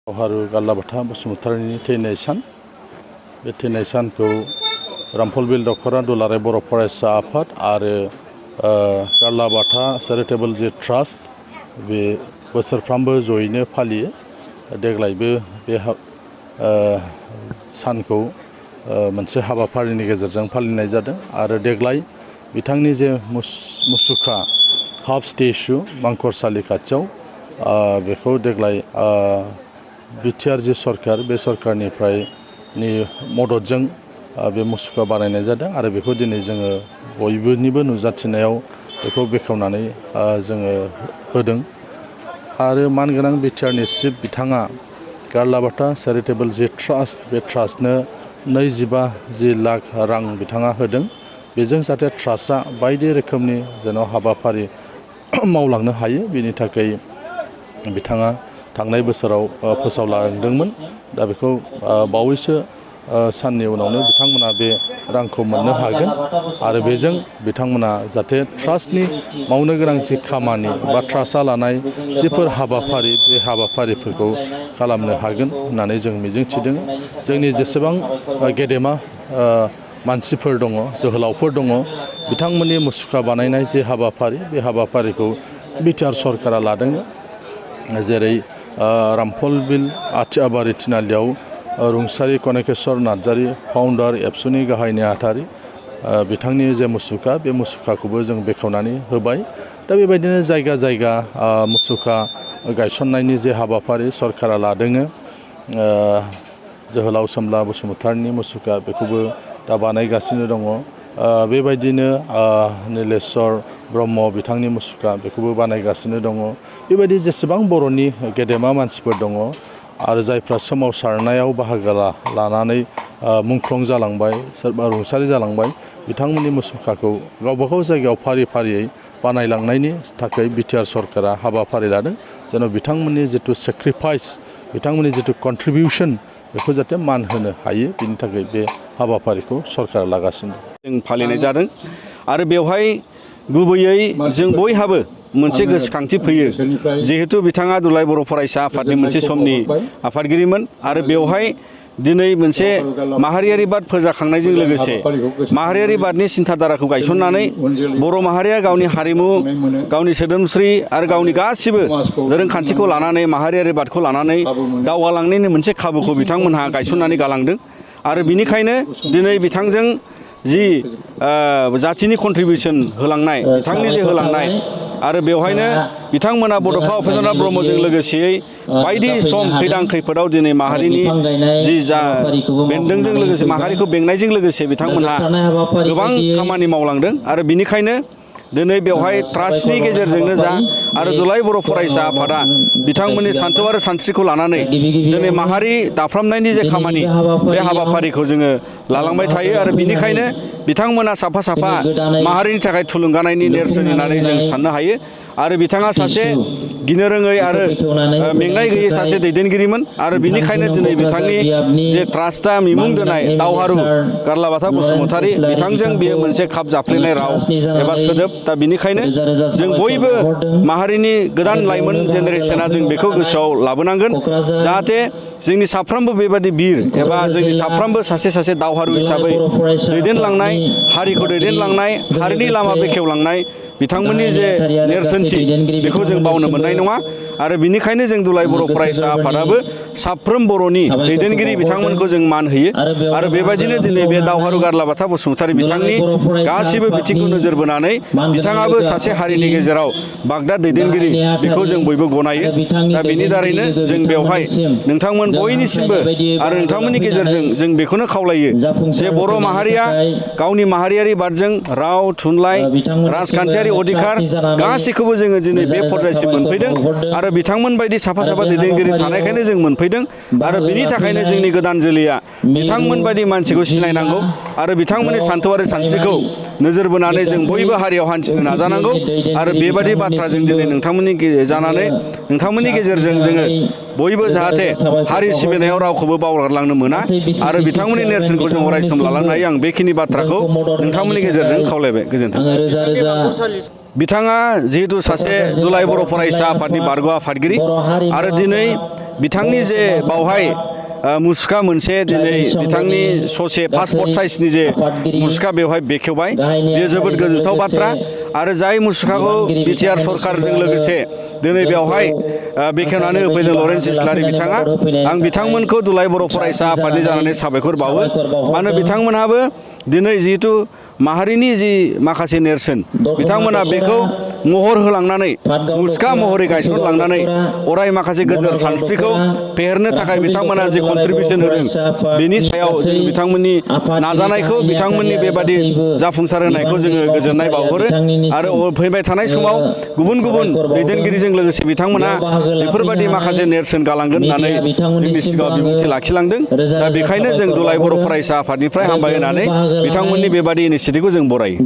दावहारु गारलाबाथा बसुमतारीनि थैनाय सान बे थैनाय सानखौ रामफलबिल दख'रा दुलाराय बर' फरायसा आफाद आरो गारलाबाथा चेरिटेबल जे ट्रास्ट बे बोसोरफ्रामबो जयैनो फालियो। देग्लायबो बे सानखौ मोनसे हाबाफारिनि गेजेरजों फालिनाय जादों आरो देग्लाय बिथांनि जे मुसुखा हाफ स्टेचु मांखरसालि खाथियाव बेखौ देग्लाय बिटिआर जे सरकार बे सरकारनिफ्राय मददजों बे मुसुखा बानायनाय जादों आरो बेखौ दिनै जोङो बयनिबो नुजाथिनायाव बेखौ बेखेवनानै जोङो होदों। आरो मानगोनां बिटिआरनि चिफ बिथाङा गारलाबाथा चेरिटेबल जे ट्रास्ट बे ट्रास्टनो 25 लाख रां बिथाङा होदों। बेजों जाहाथे ट्रास्टआ बायदि रोखोमनि जेन' हाबाफारि मावलांनो हायो बेनि थाखाय बिथाङा थांनाय बोसोराव फोसावलांदोंमोन। दा बेखौ बावैसो साननि उनावनो बिथांमोना बे रांखौ मोननो हागोन आरो बेजों बिथांमोना जाहाथे ट्रास्टनि मावनो गोनां जि खामानि बा ट्रास्टआ लानाय जिफोर हाबाफारि बे हाबाफारिफोरखौ खालामनो हागोन होननानै जों मिजिंथिदों। जोंनि जेसेबां गेदेमा मानसिफोर दङ, जोहोलावफोर दङ, बिथांमोननि मुसुखा बानायनाय जे हाबाफारि बे हाबाफारिखौ बिटिआर सरकारा लादों। जेरै रामफलबिल आथियाबारि थिनालियाव रुंसारि कनकेश्वर नार्जारी फाउन्डार एबसुनि गाहाय नेहाथारि बिथांनि जे मुसुखा बे मुसुखाखौबो जों बेखेवनानै होबाय। दा बेबायदिनो जायगा जायगा मुसुखा गायसननायनि जे हाबाफारि सरकारा लादों। जोहोलाव सोमब्ला बसुमतारीनि मुसुखा बेखौबो दा बानायगासिनो दङ। बेबायदिनो नीलेश्वर ब्रह्म बिथांनि मुसुखा बेखौबो बानायगासिनो दङ। बेबायदि जेसेबां बर'नि गेदेमा मानसिफोर दङ आरो जायफ्रा सोमावसारनायाव बाहागो लानानै मुंख्लं जालांबाय, सोरबा रुंसारि जालांबाय, बिथांमोननि मुसुखाखौ गावबागाव जायगायाव फारि फारियै बानायलांनायनि थाखाय बिटिआर सरकारा हाबाफारि लादों। जेन' बिथांमोननि जिथु सेक्रिफाइस, बिथांमोननि जिथु कन्ट्रिबिउसन बेखौ जाहाथे मान होनो हायो बिनि थाखाय बे हाबाफारिखौ सरकारा लागासिनो जों फालिनाय जादों। आरो बेवहाय गुबैयै जों बयहाबो मोनसे गोसोखांथि फैयो, जिहेतु बिथाङा दुलाराय बर' फरायसा आफादनि मोनसे समनि आफादगिरिमोन आरो बेवहाय दिनै मोनसे माहारियारिबाद फोजाखांनायजों लोगोसे माहारियारिबादनि सिन्थाधाराखौ गायसननानै बर' माहारिया गावनि हारिमु, गावनि सोदोमस्रि आरो गावनि गासिबो दोरोंखान्थिखौ लानानै माहारियारिबादखौ लानानै दावगालांनायनि मोनसे खाबुखौ बिथांमोनहा गायसननानै गालांदों। आरो बिनिखायनो दिनै बिथांजों जि जाथिनि कन्ट्रिबिउसन होलांनाय, बिथांनि जे होलांनाय आरो बेवहायनो बिथांमोना बड'फा उपेन्द्रनाथ ब्रह्मजों लोगोसेयै बायदि सम खैदां खैफोदाव दिनै माहारिनि जि बेन्दोंजों लोगोसे माहारिखौ बेंनायजों लोगोसे बिथांमोनहा गोबां खामानि मावलांदों। आरो बिनिखायनो दिनै बेवहाय ट्रास्टनि गेजेरजोंनो जा आरो दुलाराय बर' फरायसा आफादा बिथांमोननि सान्थौ आरो सानस्रिखौ लानानै दिनै माहारि दाफ्रामनायनि जे खामानि बे हाबाफारिखौ जोङो लालांबाय थायो। आरो बिनिखायनो बिथांमोना साफा साफा माहारिनि थाखाय थुलुंगानायनि नेरसोन होननानै जों साननो हायो। आरो बिथाङा सासे गिनो रोङै आरो मेंनाय गैयै सासे दैदेनगिरिमोन। आरो बिनिखायनो दिनै बिथांनि जे ट्रास्टआ मिमुं दोननाय दावहारु गारलाबाथा बसुमतारी बिथांजों बियो मोनसे खाब जाफ्लेनाय राव एबा सोदोब। दा बिनिखायनो जों बयबो माहारिनि गोदान लाइमोन जेनेरेसना जों बेखौ गोसोआव लाबोनांगोन, जाहाथे जोंनि साफ्रोमबो बेबादि बिर एबा जोंनि साफ्रोमबो सासे दावहारु हिसाबै दैदेनलांनाय, हारिखौ दैदेनलांनाय, हारिनि लामा बेखेवलांनाय बिथांमोननि जे नेरसोनथि बेखौ जों बावनो मोननाय नङा। आरो बिनिखायनो जों दुलाराय बर' फरायसा आफादाबो साफ्रोम बर'नि दैदेनगिरि बिथांमोनखौ जों मान होयो। आरो बेबायदिनो दिनै बे दावहारु गारलाबाथा बसुमतारी बिथांनि गासिबो बिथिंखौ नोजोर बोनानै बिथाङाबो सासे हारिनि गेजेराव बागदाद दैदेनगिरि बेखौ जों बयबो गनायो। दा बेनि दारैनो जों बेवहाय नोंथांमोन बयनिसिमबो आरो नोंथांमोननि गेजेरजों जों बेखौनो खावलायो जे बर' माहारिया गावनि माहारियारि बादजों राव, थुनलाइ, राजखान्थियारि अधिकार गासैखौबो जोङो दिनै बे पर्यायसिम मोनफैदों। आरो बिथांमोन बायदि साफा साफा दैदेनगिरि थानायखायनो जों मोनफैदों। आरो बिनि थाखायनो जोंनि गोदान जोलैया बिथांमोन बायदि मानसिखौ सिनायनांगौ आरो बिथांमोननि सान्थौ आरो सानस्रिखौ नोजोर बोनानै जों बयबो हारियाव हान्थिनो नाजानांगौ। आरो बेबादि बाथ्रा जों दिनै नोंथांमोननि जानानै नोंथांमोननि गेजेरजों जोङो बयबो जाहाथे हारि सिबिनायाव रावखौबो बावगारलांनो मोना आरो बिथांमोननि नेरसोनखौ जों अराय सम लालांनो हायो। आं बेखिनि बाथ्राखौ नोंथांमोननि गेजेरजों खावलायबाय। गोजोन्थों। बिथाङा जिहेतु सासे दुलाय बर' फरायसा आफादनि बारग' आफादगिरि आरो दिनै बिथांनि जे बावहाय मुसुखा मोनसे दिनै बिथांनि ससे पासपर्ट साइजनि जे मुसुखा बेवहाय बेखेवबाय, बेयो जोबोद गोजोनथाव बाथ्रा। आरो जाय मुसुखाखौ बिटिआर सरकारजों लोगोसे दिनै बेवहाय बेखेवनानै होफैदों लरेन्स इस्लारि बिथाङा, आं बिथांमोनखौ दुलाय बर' फरायसा आफादनि जानानै साबायखर बावो। मानो बिथांमोनहाबो दिनै जिहेतु माहारिनि जि माखासे नेरसोन बिथांमोना बेखौ महर होलांनानै मुसुखा महरै गायसनलांनानै अराय माखासे गोजोर सानस्रिखौ फेहेरनो थाखाय बिथांमोना जे कन्ट्रिबिउसन होदों, बेनि सायाव जों बिथांमोननि नाजानायखौ, बिथांमोननि बेबादि जाफुंसार होनायखौ जोङो गोजोननाय बावहरो। आरो फैबाय थानाय समाव गुबुन गुबुन दैदेनगिरिजों लोगोसे बिथांमोना बेफोरबायदि माखासे नेरसोन गालांगोन होननानै जोंनि सिगाङाव बिबुंथि लाखिलांदों। दा बेखायनो जों दुलाय बर' फरायसा आफादनिफ्राय हामबाय होनानै बिथांमोननि बेबादि इनिसियेटिभखौ जों बरायो।